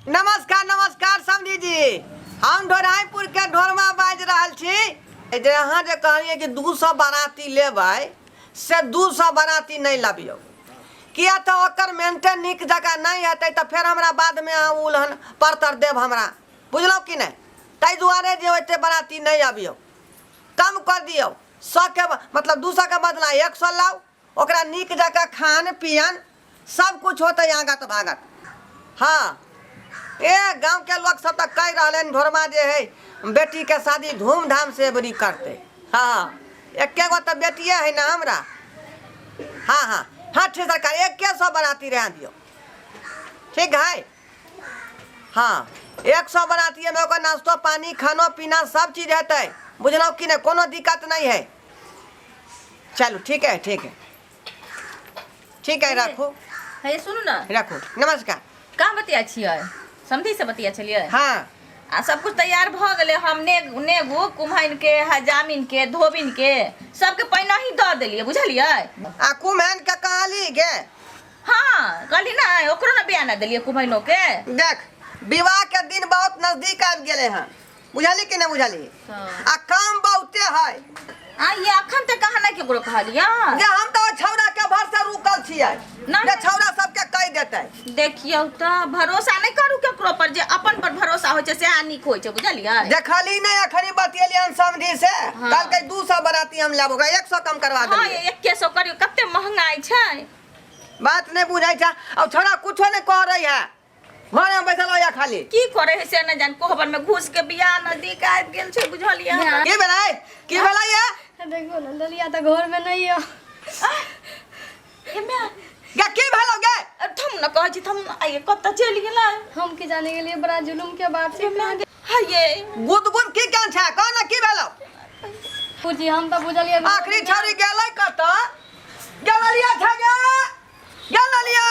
नमस्कार नमस्कार समधी जी, हम ढोराईपुर के ढोरमा बाजि रहल छी। जे अहाँ जे कहलियै कि 200 बाराती लेबै, से 200 बाराती नहि लबियौ, किया तऽ ओकर मेंटेन नीक जकाँ नहि हेतै तऽ फेर हमरा बादमे अहाँ उलहन परतर देब हमरा, बुझलहुँ कि नहि? ताहि दुआरे जे ओते बाराती नहि अबियौ, कम कऽ दियौ। 100के मतलब 200के बदला 100 लाउ, ओकरा नीक जकाँ खान पियन सब कुछ होतै आगत भागत। हाँ, ए गांव के लोग सब तऽ कहि रहलै हन ढोरमा जे है बेटी के शादी धूमधाम से एबरी करतै। हाँ, एके गो तऽ बेटिए है ना हमरा। हाँ हाँ हाँ ठीक सरकार, 100 बराती रह दियौ, ठीक है। हाँ, 100 बराती में ओकर नाश्तो पानी खानो पीना सब चीज हेतै, बुझलहुँ कि नहि? कोनो दिक्कत नहीं है। चलू ठीक है, ठीक है, ठीक है, राखू। हे सुनू ना, राखू, नमस्कार। कहाँ बतिया छियै? समधी से बतिया छलियै? हाँ। आ सब कुछ तैयार भ गेलै। हम नेगू कुम्हैन के, हजामिन के, धोबिन के सबके पहिने ही दऽ देलियै, बुझलियै? आ कुम्हैन के कहली गे? हाँ कहली ना, ओकरो ना बयाना देलियै कुम्हैनो के। देख, विवाह के दिन बहुत नजदीक आबि गेलै हन, बुझली कि नहीं बुझली? हाँ। आ काम बहुते है। आ ये अखन तक कहाँ नहीं केकरो कहलियै? जे हम तऽ छौड़ा के भर से रुकल छियै ना। जे छौड़ा सबके कहि देतै। देखियौ तऽ भरोसा नहीं करू केकरो पर, जे अपन पर भरोसा होइ छै सएह नीक होइ छै, बुझलियै? देखली नहीं, अखनी बतियलियन समझी से। हाँ। कहलकै 200 बराती हम लेबो, 100 कम करवा हाँ, देलियै। 100 करियौ, कते महंगाई छै। बात नहीं बुझै छै। आ छौड़ा कुछो नहीं कह रही है, घर में बैसल होया खाली। की करे है से न जान, कोहबर में घुस के बियाह नजदीक आबि गेल छै, बुझलियै? की भेलै, की भेलै ये? देखो ना ललिया तऽ घर में नहीं है। ए माय। गे की भेलौ गे? थम न कहै छी, थम न, आइए कतऽ चलि गेलै? हम की जाने गेलियै, बड़ा जुलुम के बात छै। हाये। गुद गुद की केहन छै, कह न की भेलौ? पूजी हम तऽ बुझलियै। आखिरी छौड़ी गेलै कतऽ? गेलिया छै गे, गेलिया।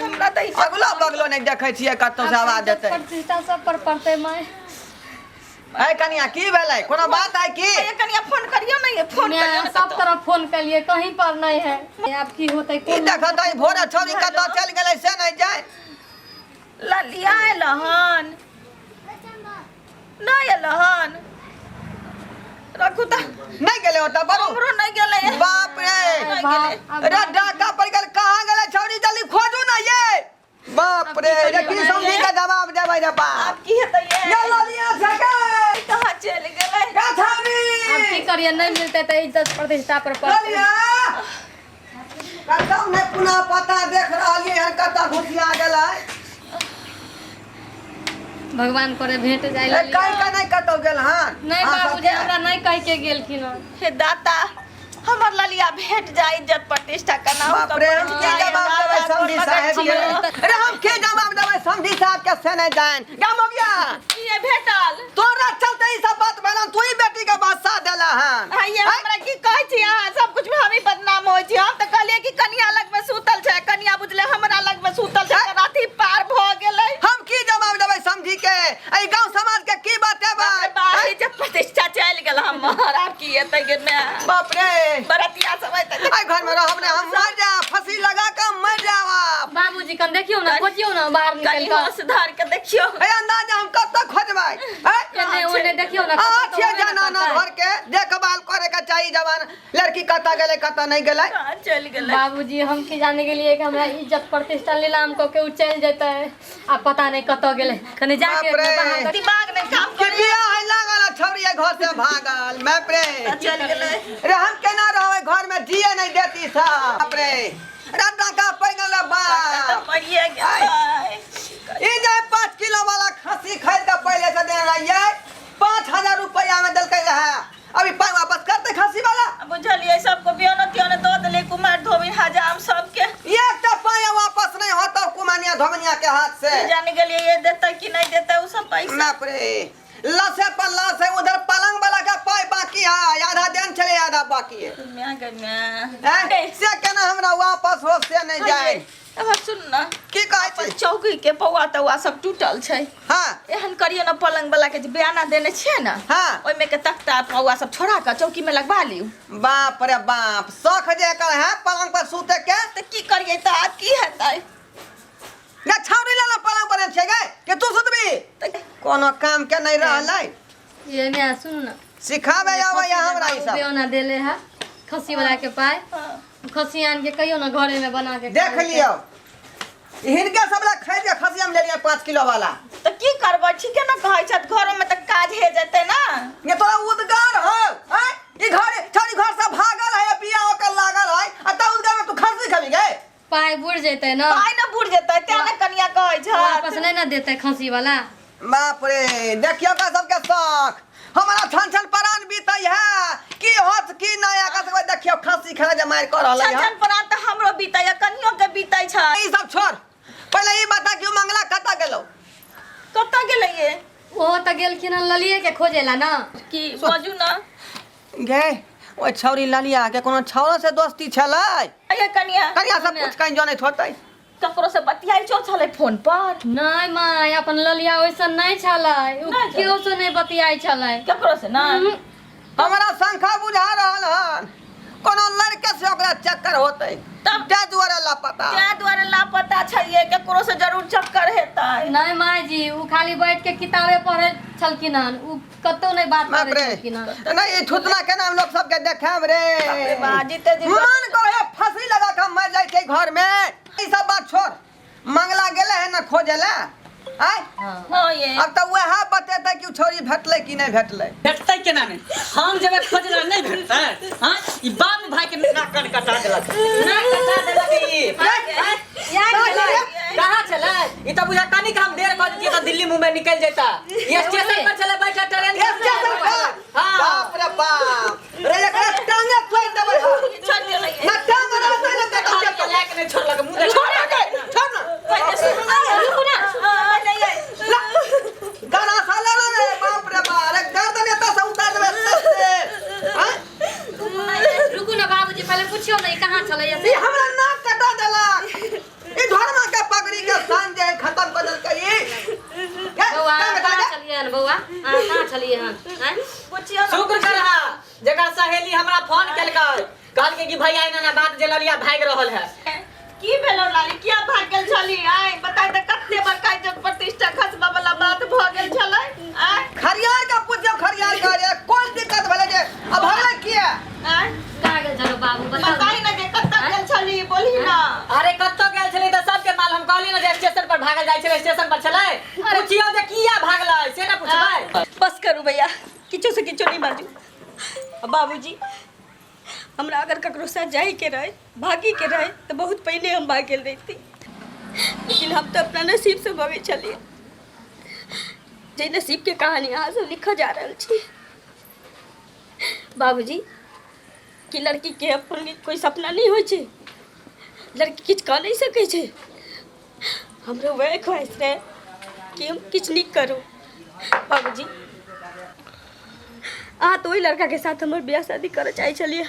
हमरा तऽ अगलो बगलो नहि देखै छियै कतौ से आवाज देतै। प्रतिष्ठा सब पर पड़तै माय। ए कनिया की भेलै, कोनो बात है की? ए कनिया फोन करियौ ने, ये फोन करियौ मैं ने। सब तरफ फोन कलिए, कहीं पर नहीं है। आब की होतै? ई कोन देखत है भोरे छौड़ी कतऽ चलि गेलै से नहि जाय। ललिया एलहन नहि एलहन, रखू तऽ। नहि गेलै ओतऽ बरू? हमरो नहि गेलै। बाप रे। नहि गेलै। अरे डाका पड़ गेल, कहाँ गेलै छौड़ी? जल्दी खोजू ना ये। बाप रे, रे की समझी के जवाब देबै रे बाप। आब की हेतै ये? ये ललिया छै गे। कहाँ चलि गेलै? गे छौड़ी। आब की करिए, नहीं मिलते तऽ इज्जत प्रतिष्ठा पर पड़तै। ललिया कतौ नहि पुनः पता देख रहलियै हन, कतऽ घुसिया गेलै। भगवान करे भेंट जाय। ए, ललिया। कहि के नहि कतौ गेल हन? नहीं अहाँ बाबूजी, सबके? हमरा नहीं कह के गेलखिन हन। हे दाता, हमर ललिया भेट जाय, इज्जत प्रतिष्ठा केना बाप रे, हम की जवाब देबै समधी साहेब के? अरे हम की जवाब देबै समधी साहब के से नहि जान। गामोगिया ये भेटल। तोरा चलते ई सब बात भेलन, तू ही बेटी के बादशाह देला हन। आइए हमरा की कहै छी अहाँ, सब कुछ में हम ही बदनाम होइ छी। हम तऽ कहलियै कि कनिया लग में सुतल छै, कनिया बुझले हमरा लग में सुतल छै, तऽ राति पार भऽ गेलै। हम की जवाब देबै समधी के, एहि गांव समाज के की बतेबै? बाप रे बाप, इज्जत प्रतिष्ठा चलि गेल हमर, आब की हेतै गे माय? बाप रे। बरतिया सब अयतै। एहि घर में रहब ने हम, मर जायब, फांसी लगा के मर जायब आब। बाबूजी कन देखियौ ना, खोजियौ ना बाहर निकलि कनि कऽ। होश धर के देखियौ। ए अंदाज हम कतऽ खोजबै? हैं? एने ओने देखियौ ना। अहाँ कतौ छियै होबे ना जनाना करतै। घर के देखभाल करे के चाही, जवान लड़की कतऽ गेलै कतऽ नहि गेलै। कहाँ चलि गेलै? बाबूजी हम की जाने गेलियै कि हमरा इज्जत प्रतिष्ठा नीलाम कऽ के उ चलि जेतै, आ पता नहीं कतऽ गेलै, कनि जाके बाप रे। बाहर देख- दिमाग नहि काम के करे। बियाह है लागल आ छौड़ी एहि घर से भागल। बाप रे। चलि गेलै। रे हम केना रहबै घर में, जिए नहीं देती सब। बाप रे, रे टाका पड़ गेल रे बाप। मरिए गेलै। ई जे 5 किलो वाला खस्सी खरीद के पहले से देने रहियै, 5000 रुपया में देलकै रहे, अभी पाई वापस करते खस्सी वाला? बुझलियै, सबको बियानो तियानो दऽ देलियै, कुमार धोबी हजाम सबके। एक टा पाई वापस नहीं होता कुमानिया धोबनिया के हाथ से। जाने गेलियै ये देतै कि नहीं देतै उ सब पैसा। बाप रे, लसे पर लस है, उधर पलंग वाला का पाई बाकी है, आधा देन छले आधा बाकी है। म्या गे म्या। हैं? से केना हमरा वापस हो से नहीं जाए। अब सुन ना। की कहै अपन छी? चौकी के पौआ तौआ सब टूटल छै। हाँ। एहन करियौ ने, पलंग वाला के जे बयाना देने छियै ने, हाँ। ओहिमे के तख्ता पौआ सब छोड़ा के चौकी में लगवा लियौ। बाप रे बाप, शौख जे एकर है पलंग पर सूते के। तऽ की करियै तऽ आब की हेतै? गे छौरी लेला पलंग पर छै गे के तू सुतबी कोनो काम के नहीं रहलै ये मैं सुन ना सिखाबे आबै हमरा ई सब बेओना देले है खस्सी वाला के पाय खस्सी आन के कहियो ना घरे में बना के देख लियो हिनके सब ला खरीद के खसिया में ले लिया 5 किलो वाला। तऽ की करबै? ठीके ने कहै छथि, घरोमे तऽ काज हे जेतै ने। ये तोरा उदगार हो हैं? ई घर छोरी घर से भागल है, बिया ओकर लागल है आ त उदगार में तू खसी खबी गे? पाय बुड़ जेतै ना। पाइ ने बुझ जेतै, तें ने कनिया कहै वापस छथि। नहीं ना देतै खस्सी वाला। बाप रे, देखियो का सबके शौक। हमारा छन छन परान बीतै है की होत की नहीं। आका सब देखियो खसी खा जे मार कर रहलै छन है। छन परान तऽ हमरो बीतै आ कनियो के बीतै छै। ई सब छोड़, पहिले ई बता कि मंगला कतऽ गेलौ? कतऽ गेलै ये? ओहो तऽ गेलखिन हन ललिए के खोजे ला ना। की बाजू ना। गे, ओइ छौरी ललिया के कोनो छौरो से दोस्ती छलै? अये कनिया। कनिया सब कुछ कहीं जनैत होतै। ककरो से बतियाइ छौ छलै फोन पर? नहीं माय, अपन ललिया ओइसन नहीं छलै उ। नहि छलै। केओ से नहीं बतियाइ छलै। ककरो से ना? हमरा शंखा बुझा रहल हन, कोनो लड़के से ओकरा चक्कर होतै। तब? ताहि दुआरे लापता। तें दुआरे लापता छै ये, ककरो से जरूर चक्कर हेतै। नहीं माय जी, उ खाली बैठ के किताबे पढ़े छलखिन हन, उ कतौ नहीं बात बाप करै रे। छलखिन हन। नहीं, ई थुतला के नाम लोग सबके देखाब रे। बाप रे बा, जीते जी। मन करे फांसी लगा के मर जाय छै घर में। ई सब बात छोड़, मंगला गेले है ना खोजे ला आय? हाँ। हाँ ये। अब तऽ वएह बतेतै कि उ छौरी भेटलै कि नहि भेटलै। भेटतै केना नहि? हम जेबै खोजला, नहि भेटतै? हाँ, ई बाप भाई के नाक कान कटा देलक, नाक कटा देलक ई। कहाँ छलै ई? तऽ बुझा कनिक हम देर कऽ देतियै तऽ दिल्ली मुंबई निकलि जैता ई। स्टेशन पर छलै बैठल, ट्रेन के। स्टेशन पर? हाँ। बाप रे बाप रे, एकरा टांगे तोड़ि देबै हम। छोड़ देलै। ना टांग रहतै ना कतौ जेतौ। लायक नहि छोड़लक, मुँह देख। छोड़ ना गे, छोड़ ना। पहिले सुन ना, रुकू ना। पहिले ये। गला साला रे, बाप रे बाप रे, गर्दन एतऽ से उतार देबै सस्ते आँय? रुकू ना बाबूजी, पहले पूछियो ना ई कहाँ छलै। ई हमरा नाक कटा देलक। ई धर्मा के पगड़ी के शान जे है खत्म कर देलकै ई। ए, बौआ, टांग हटा कहाँ गे। छलियै हन बौआ? अहाँ कहाँ छलियै हन आँय? पुछियो ना। शुक्र करहा जकर सहेली हमरा फोन केलकै, कहलकै कि भैया एना एना बात, जे ललिया भागि रहल है। की भेलो लाली? किया भाग गेल छली आय? बताय तऽ, कते बड़का इज्जत प्रतिष्ठा खसबा वाला बात भऽ गेल छलै आय? खरियार का पूछियो, खरियार का रे, कोन दिक्कत भेलै जे अब भगलै किया? आय। कहाँ गेल छलो बाबू, बताउ। बताइ ना के कतऽ गेल छली, बोलही ना। अरे, कतऽ गेल छलै तऽ सबके मालूम। हम कहली ना जे स्टेशन पर भागल जाइ छलै, स्टेशन पर छलै। पूछियो जे किया भागलै से ना पूछबै। बस करू भैया, किछो से किछो नहीं बाजू। आ बाबूजी, हमरा अगर ककरो साथ जाइके रहे, भागीके रहे, तऽ बहुत पहिने हम भाग गेल रहिती, लेकिन हम तऽ अपना नसीब से भगै छलियै। जे नसीबके कहानी अहाँ सब लिखऽ जा रहल छी बाबूजी, कि लड़कीके अपन कोई सपना नहीं होइ छै, लड़की किछु कऽ नहि सकै छै, हमरो वएह ख्वाहिश रहै कि हम किछु नीक करू। बाबूजी, अहाँ तऽ ओहि लड़काके साथ हमर बियाह शादी करऽ चाहै छलियै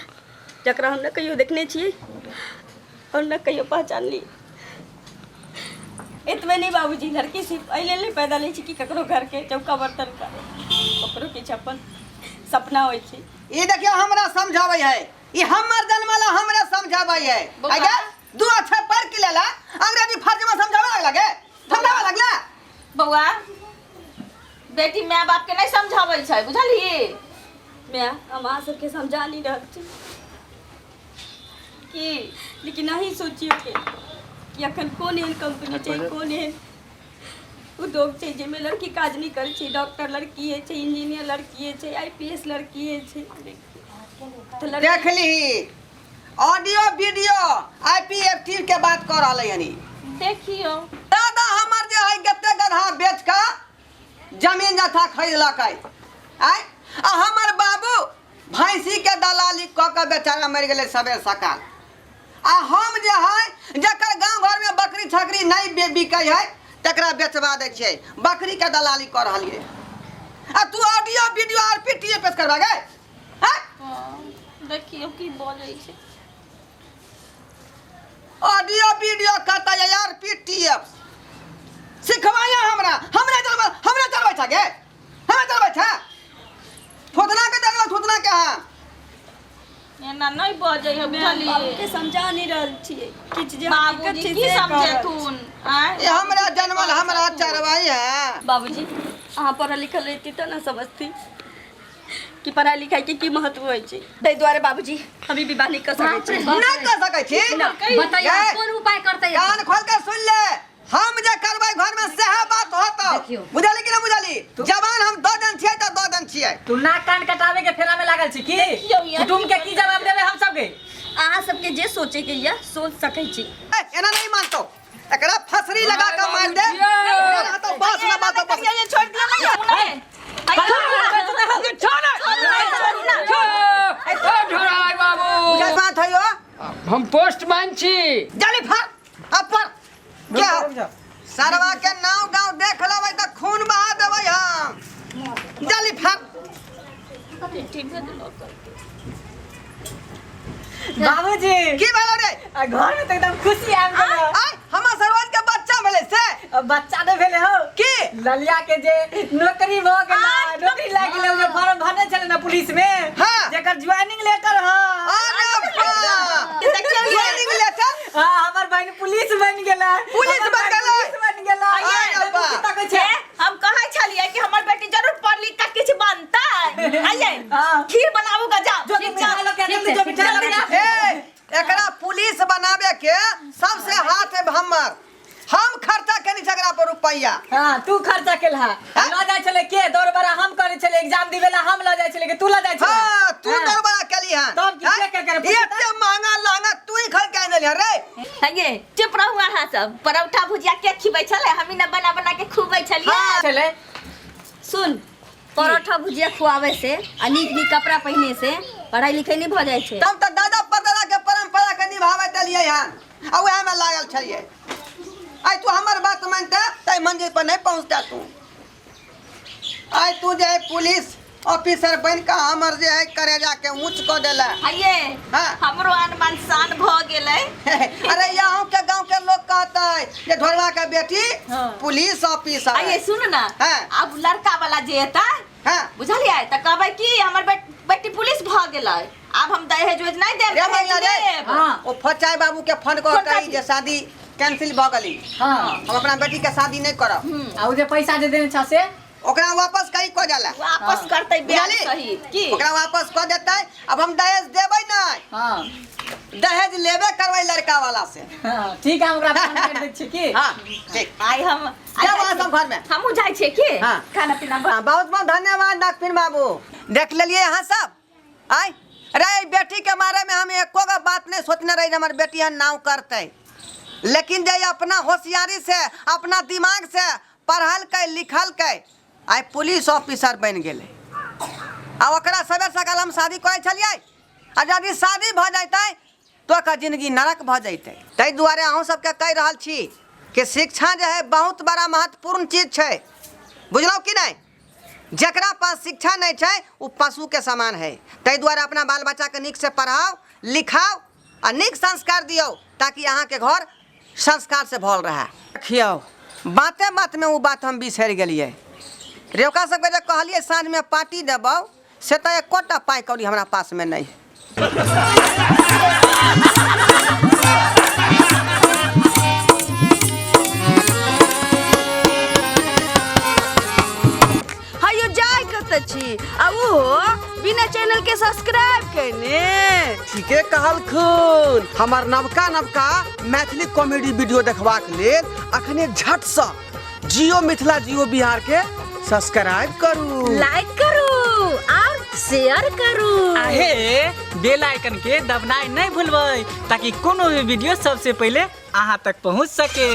जकरा हम ने कहियो देखने छियै आओर ने कहियो पहचानलियै। एतबे नहि बाबूजी, लड़की सिर्फ एहि लेल नहि पैदा लै छै कि ककरो घरके चौका बर्तन करे, ओकरो किछु अपन सपना होइ छै। ई देखियो, हमरा समझाबै है। ई हमर जन्मला हमरे समझाबै है। बौआ। आगे दू अक्षर पढ़ के लेला, अंग्रेजी फर्ज में समझावे लगला गे, समझावे लगला। बौआ, बेटी माय बाप के नहीं समझाबै छै, बुझलही? माय, हम अहाँ सबके समझा नहीं रहल छी की? लेकिन अहीं सोचियौ के कि अखन कोन एहन कंपनी छै, कोन एहन उद्योग छै जाहिमे लड़की काज नहि करै छै? डॉक्टर लड़किए छै, इंजीनियर लड़किए छै, आईपीएस लड़किए छै, तऽ लड़की देख लीही, ऑडियो वीडियो आईपीएफ के बात कर रहलै हनी। देखियो। दादा हमर जे है गते गधा बेच के जमीन जथा खरीदलकै आय, आ हमर बाबू भैंसी के दलाली कऽ के बेचारा मरि गेलै सबेर सकाल, आ हम जे है जकर गाँव घर में बकरी छकरी नहीं बिकै है तकरा बेचबा दै छियै, बकरी के दलाली कऽ रहलियै, आ तू ऑडियो वीडियो आर पीटीए पेश करबा गे हैं? हाँ, देखियो की बजै छै। ऑडियो वीडियो कहता यार पीटीएफ सिखवाया हमरा। हमरा चलबै, हमरा चलबै छ गे, हमरा चलबै छ? थोतना के चलबै, थोतना के। हाँ। एना नहि बजै है बुझलियै। बाबूके समझा नहीं रहल छियै किछु जे हकीकत बाबूजी छै की से कह रहल छी। समझेथुन आँय? ये हमरा जनमल हमरा चरवाई है। बाबूजी अहाँ पढ़ल लिखल रहिती तऽ ने समझती कि पढ़ाई लिखाई के की महत्व होइ छै। ताहि दुआरे बाबूजी हम ई विवाह नहि कऽ सकै छी। नहीं कर सकै छी। बताइए गए। कोन उपाय करतै? कान खोल के सुन ले, हम जे करबै घर में सेहे बात होतो। देखियौ। बुझली कि ना बुझली? जवान हम दो दिन छियै तऽ दो दिन छियै। तू नाक कान कटावे के फेरा में लागल छी की? देखियौ यार। कुटुम के की जवाब देबै हम सबके? अहाँ सबके जे सोचे के यऽ सोच सकै छी। ए, एना नहीं मानतो, एकरा फसरी लगा के मार दे। एना तो बस ना बात बस। ये छोड़ दिया ना ये। ढोराई बाबू। बुझल बात है यो? हम पोस्टमैन छी। जल्दी फर अब पर क्या हो? सरवा के नाव गांव देख लेबै तऽ खून बहा देबै हम। जल्दी फर। बाबूजी की भेलो रे? आ घर में तो एकदम खुशी आबि गेल। आय हमर सरवन के बच्चा भेलै से? अब बच्चा नहि भेलै हो। की? ललिया के जे नौकरी भऽ गेलै, नौकरी लागि गेलै, ओ जे फॉर्म भरने छलै ने पुलिस में, हाँ। जेकर ज्वाइनिंग लेटर ह। अरे बाप, ज्वाइनिंग लेटर? हाँ, हमर बहिन पुलिस बनि गेलै। पुलिस हमर बनि बहिन गेलै? पुलिस बनि गेलै। अरे देखू बाप। की तकै छै। हम कहै छलियै कि हमर बेटी जरूर पढ़ लिख के किछु बनतै। आइए हाँ। खीर बनाबू गा, जाओ। जो मिठाई लऽ के, जल्दी जो मिठाई लऽ के। ए, एकरा पुलिस बनाबे के सबसे हाथ है हमर। हम खर्चा केने छी एकरा पर रुपैया। हाँ, तू खर्चा केलहा। लऽ जाइ छलै के दौड़ बड़ा हम करै छलै, एग्जाम दिबै ला हम लऽ जाइ छलै कि तू लऽ जाइ छलै? हाँ, तू हाँ। दौड़ बड़ा केली हन। तब की के के करे? एते महंगा लहंगा तू ही खरीद के आनली हन रे। हये चुप रहू अहाँ सब। परौठा भुजिया के खिबै छलै? हमी ने बना बना के खुबै छलियै। हाँ। छलै। सुन, परोठा भुजिया खुआबै से आ नीक नीक कपड़ा पहिने से पढ़ाई लिखाई नहि भऽ जाइ छै। तब तऽ दादा परदादा के परंपरा के निभाबैत एलियै हन आ उएह में लागल छलियै। आइ तू हमर बात मानते तै मंजिल पर नहीं पहुँचता तू। आइ तू जे है पुलिस ऑफिसर बन के हमर जे है करेजा के ऊंच कऽ देला। हये हाँ। हमरो अनुमान शान भऽ गेलै। अरे यहाँ के गांव के लोग कहते जे ढोरवा के बेटी पुलिस ऑफिसर। आइए सुन ना, हाँ। आब लड़का वाला जे एतै, हाँ। बुझलियै तऽ कहबै कि हमर बेटी पुलिस भऽ गेलै, आब हम दहेज उहेज नहि देब। रे दहेज मैया रे। लेब। हाँ। ओ फचाई बाबू के फोन कऽ फोन कही कर। जे शादी कैंसिल भऽ गेली। हाँ। हम अपना बेटी के शादी नहीं करब। आ ओ जे पैसा जे देने छ से ओकरा वापस कही को जाला। वापस करतै ब्याज बुझली? सहित की? ओकरा वापस कऽ देतै। अब हम दहेज देबै नहीं। हाँ। दहेज लेबे करबै लड़का वाला से। हाँ, ठीक है, हम ओकरा फोन कर दै छी की। हाँ ठीक। आइ हम जाउ अहाँ सब घर में। हमहूँ जाइ छियै की? हाँ। खाना पीना। हाँ, बहुत बहुत धन्यवाद नागपिन बाबू। देख लेलिए अहाँ सब। आय रे बेटी के बारे में हम एको गो बात नहीं सोचने रही हमर बेटी यहाँ नाव करते, लेकिन जे अपना होशियारी से अपना दिमाग से पढ़लकै लिखलकै आइ पुलिस ऑफिसर बनि गेलै। आ ओकरा सबेर सकाल हम शादी करै छलियै आ यदि शादी भऽ जैतै तऽ ओकर जिंदगी नरक भऽ जैतै। ताहि दुआरे अहूँ सबके कहि रहल छी कि शिक्षा जे है बहुत बड़ा महत्वपूर्ण चीज छै, बुझलहुँ कि नहि? जकरा पास शिक्षा नहीं छै ओ पशु के समान है। ताहि दुआरे अपना बाल बच्चाके नीक से पढ़ाओ लिखाओ आ नीक संस्कार दियौ ताकि अहाँके घर संस्कार से भरल रहए। देखियौ बाते बातमे ओ बात हम बिसरि गेलियै रे। ओकरा सबके जे कहलियै साँझमे पार्टी देबौ से तऽ एकोटा पाइ कौड़ी हमरा पासमे नहि है। हयो जाय कतऽ छी आ ओहो बिना चैनल के सब्सक्राइब केने? ठीके कहलखुन। हमर नवका नवका मैथिली कॉमेडी वीडियो देखबाक लेल अखने झटसँ जियो मिथिला जियो बिहार के सब्सक्राइब करू, लाइक करू और शेयर करू। आहे बेल आइकन के दबनाइ नहि भूलबै ताकि कोनो भी वीडियो सबसे पहिले अहाँ तक पहुँच सके।